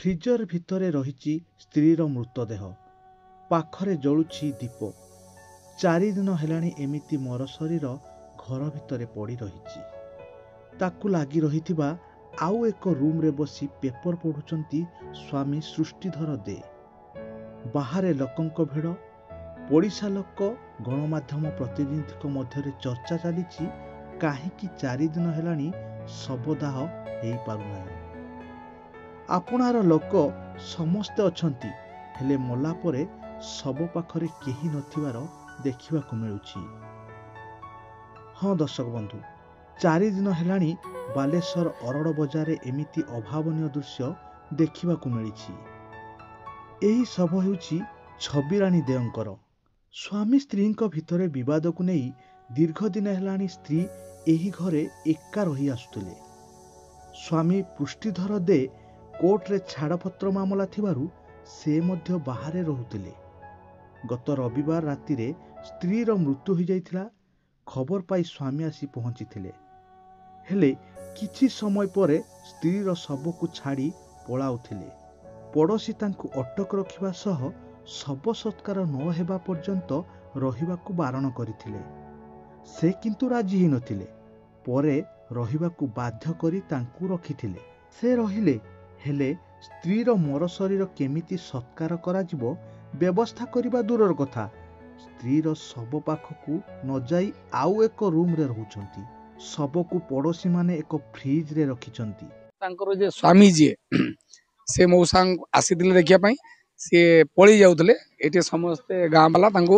ଫ୍ରିଜର ଭିତରେ ରହିଛି ସ୍ତ୍ରୀର ମୃତଦେହ। ପାଖରେ ଜଳୁଛି ଦୀପ। 4 ଦିନ ହେଲାଣି ଏମିତି ମରଶରୀର ଘର ଭିତରେ ପଡ଼ି ରହିଛି। ତାକୁ ଲାଗି ରହିଥିବା ଆଉ ଏକ ରୁମ୍ରେ ବସି ପେପର ପଢ଼ୁଛନ୍ତି ସ୍ୱାମୀ ସୃଷ୍ଟିଧର ଦେ। ବାହାରେ ଲୋକଙ୍କ ଭିଡ଼। ପଡ଼ିଶା ଲୋକ, ଗଣମାଧ୍ୟମ ପ୍ରତିନିଧିଙ୍କ ମଧ୍ୟରେ ଚର୍ଚ୍ଚା ଚାଲିଛି, କାହିଁକି 4 ଦିନ ହେଲାଣି ଶବଦାହ ହେଇପାରୁନାହିଁ? ଆପଣାର ଲୋକ ସମସ୍ତେ ଅଛନ୍ତି, ହେଲେ ମଲା ପରେ ଶବ ପାଖରେ କେହି ନଥିବାର ଦେଖିବାକୁ ମିଳୁଛି। ହଁ ଦର୍ଶକ ବନ୍ଧୁ, 4 ଦିନ ହେଲାଣି ବାଲେଶ୍ୱର ଅରଡ଼ ବଜାରରେ ଏମିତି ଅଭାବନୀୟ ଦୃଶ୍ୟ ଦେଖିବାକୁ ମିଳିଛି। ଏହି ଶବ ହେଉଛି ଛବିରାଣୀ ଦେଓଙ୍କର। ସ୍ୱାମୀ ସ୍ତ୍ରୀଙ୍କ ଭିତରେ ବିବାଦକୁ ନେଇ ଦୀର୍ଘ ଦିନ ହେଲାଣି ସ୍ତ୍ରୀ ଏହି ଘରେ ଏକା ରହି ଆସୁଥିଲେ। ସ୍ୱାମୀ ପୃଷ୍ଟିଧର ଦେ କୋର୍ଟରେ ଛାଡ଼ପତ୍ର ମାମଲା ଥିବାରୁ ସେ ମଧ୍ୟ ବାହାରେ ରହୁଥିଲେ। ଗତ ରବିବାର ରାତିରେ ସ୍ତ୍ରୀର ମୃତ୍ୟୁ ହୋଇଯାଇଥିଲା। ଖବର ପାଇ ସ୍ୱାମୀ ଆସି ପହଞ୍ଚିଥିଲେ, ହେଲେ କିଛି ସମୟ ପରେ ସ୍ତ୍ରୀର ଶବକୁ ଛାଡ଼ି ପଳାଉଥିଲେ। ପଡ଼ୋଶୀ ତାଙ୍କୁ ଅଟକ ରଖିବା ସହ ଶବ ସତ୍କାର ନ ହେବା ପର୍ଯ୍ୟନ୍ତ ରହିବାକୁ ବାରଣ କରିଥିଲେ। ସେ କିନ୍ତୁ ରାଜି ହୋଇନଥିଲେ। ପରେ ରହିବାକୁ ବାଧ୍ୟ କରି ତାଙ୍କୁ ରଖିଥିଲେ। ସେ ରହିଲେ, ହେଲେ ସ୍ତ୍ରୀର ମରଶରୀର କେମିତି ସତ୍କାର କରାଯିବ ବ୍ୟବସ୍ଥା କରିବା ଦୂରର କଥା, ସ୍ତ୍ରୀର ଶବ ପାଖକୁ ନଯାଇ ଆଉ ଏକ ରୁମ୍ରେ ରହୁଛନ୍ତି। ଶବକୁ ପଡ଼ୋଶୀମାନେ ଏକ ଫ୍ରିଜରେ ରଖିଛନ୍ତି। ତାଙ୍କର ଯେ ସ୍ୱାମୀ ଯିଏ, ସେ ମଉସା ଆସିଥିଲେ ଦେଖିବା ପାଇଁ, ସିଏ ପଳେଇ ଯାଉଥିଲେ। ଏଠି ସମସ୍ତେ ଗାଁ ବାଲା ତାଙ୍କୁ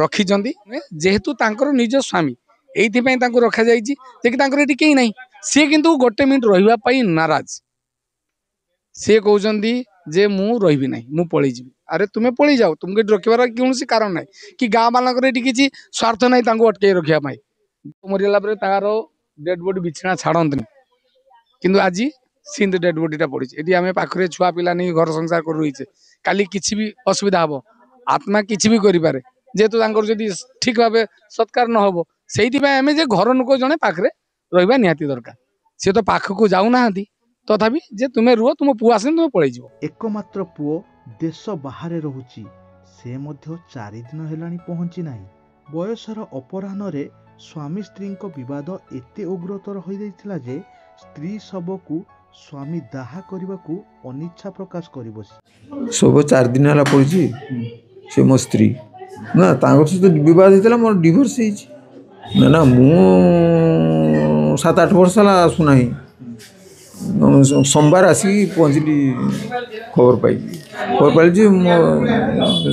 ରଖିଛନ୍ତି, ଯେହେତୁ ତାଙ୍କର ନିଜ ସ୍ୱାମୀ, ଏଇଥିପାଇଁ ତାଙ୍କୁ ରଖାଯାଇଛି ଯେ କି ତାଙ୍କର ଏଠି କେହି ନାହିଁ। ସିଏ କିନ୍ତୁ ଗୋଟେ ମିନିଟ୍ ରହିବା ପାଇଁ ନାରାଜ। ସିଏ କହୁଛନ୍ତି ଯେ ମୁଁ ରହିବି ନାହିଁ, ମୁଁ ପଳେଇଯିବି। ଆରେ, ତୁମେ ପଳେଇ ଯାଅ, ତୁମକୁ ଏଠି ରଖିବାର କୌଣସି କାରଣ ନାହିଁ କି ଗାଁ ମାନଙ୍କର ଏଠି କିଛି ସ୍ୱାର୍ଥ ନାହିଁ ତାଙ୍କୁ ଅଟକେଇ ରଖିବା ପାଇଁ। ମରିଗଲା ପରେ ତାର ଡେଡ୍ ବଡି ବିଛଣା ଛାଡ଼ନ୍ତିନି, କିନ୍ତୁ ଆଜି ସେମିତି ଡେଡ୍ ବଡିଟା ପଡ଼ିଛି ଏଠି। ଆମେ ପାଖରେ ଛୁଆ ପିଲା ନେଇ ଘର ସଂସାର କରି ରହିଛେ। କାଲି କିଛି ବି ଅସୁବିଧା ହବ, ଆତ୍ମା କିଛି ବି କରିପାରେ। ଯେହେତୁ ତାଙ୍କର ଯଦି ଠିକ ଭାବେ ସତ୍କାର ନ ହବ, ସେଇଥିପାଇଁ ଆମେ ଯେ ଘର ଲୋକ ଜଣେ ପାଖରେ ରହିବା ନିହାତି ଦରକାର। ସିଏ ତ ପାଖକୁ ଯାଉନାହାନ୍ତି, ତଥାପି ଯେ ତୁମେ ରୁହ, ତୁମ ପୁଅ ଆସିଲେ ତୁମେ ପଳେଇଯିବ। ଏକମାତ୍ର ପୁଅ ଦେଶ ବାହାରେ ରହୁଛି। ସେ ମଧ୍ୟ 4 ଦିନ ହେଲାଣି ପହଞ୍ଚି ନାହିଁ। ବୟସର ଅପରାହ୍ନରେ ସ୍ୱାମୀ ସ୍ତ୍ରୀଙ୍କ ବିବାଦ ଏତେ ଉଗ୍ରତର ହୋଇଯାଇଥିଲା ଯେ ସ୍ତ୍ରୀ ଶବକୁ ସ୍ୱାମୀ ଦାହ କରିବାକୁ ଅନିଚ୍ଛା ପ୍ରକାଶ କରି ବସି ଶବ 4 ଦିନ ହେଲା ପଡ଼ିଛି। ସେ ମୋ ସ୍ତ୍ରୀ ନା, ତାଙ୍କ ସହିତ ବିବାଦ ହେଇଥିଲା, ମୋର ଡିଭୋର୍ସ ହେଇଛି। ନା ନା, ମୁଁ 7-8 ବର୍ଷ ହେଲା ଆସୁନାହିଁ। ସୋମବାର ଆସିକି ପହଞ୍ଚିଲି ଖବର ପାଇକି। ଖବର ପାଇଲି ଯେ ମୋ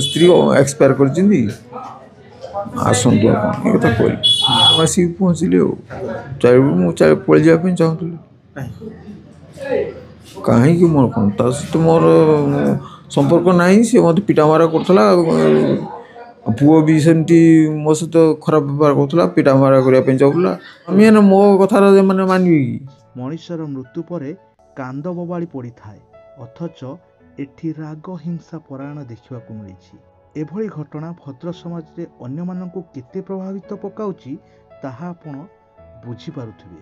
ସ୍ତ୍ରୀ ଏକ୍ସପାୟାର କରିଛନ୍ତି, ଆସନ୍ତୁ ଆପଣ, ଏ କଥା କହିଲି। ମୁଁ ଆସିକି ପହଞ୍ଚିଲି ଆଉ ମୁଁ ପଳେଇ ଯିବା ପାଇଁ ଚାହୁଁଥିଲି। କାହିଁକି? ମୋର କ'ଣ ତା ସହିତ ମୋର ସମ୍ପର୍କ ନାହିଁ। ସେ ମୋତେ ପିଟାମରା କରୁଥିଲା। ପୁଅ ବି ସେମିତି ମୋ ସହିତ ଖରାପ ବ୍ୟବହାର କରୁଥିଲା, ପିଟାମରା କରିବା ପାଇଁ ଚାହୁଁଥିଲା। ଆମେ ମୋ କଥାର ମାନେ ମାନିବେ କି? ମଣିଷର ମୃତ୍ୟୁ ପରେ କାନ୍ଦ ବୋବାଳି ପଡ଼ିଥାଏ, ଅଥଚ ଏଠି ରାଗ ହିଂସା ପରାୟଣ ଦେଖିବାକୁ ମିଳିଛି। ଏଭଳି ଘଟଣା ଭଦ୍ର ସମାଜରେ ଅନ୍ୟମାନଙ୍କୁ କେତେ ପ୍ରଭାବିତ ପକାଉଛି, ତାହା ଆପଣ ବୁଝିପାରୁଥିବେ।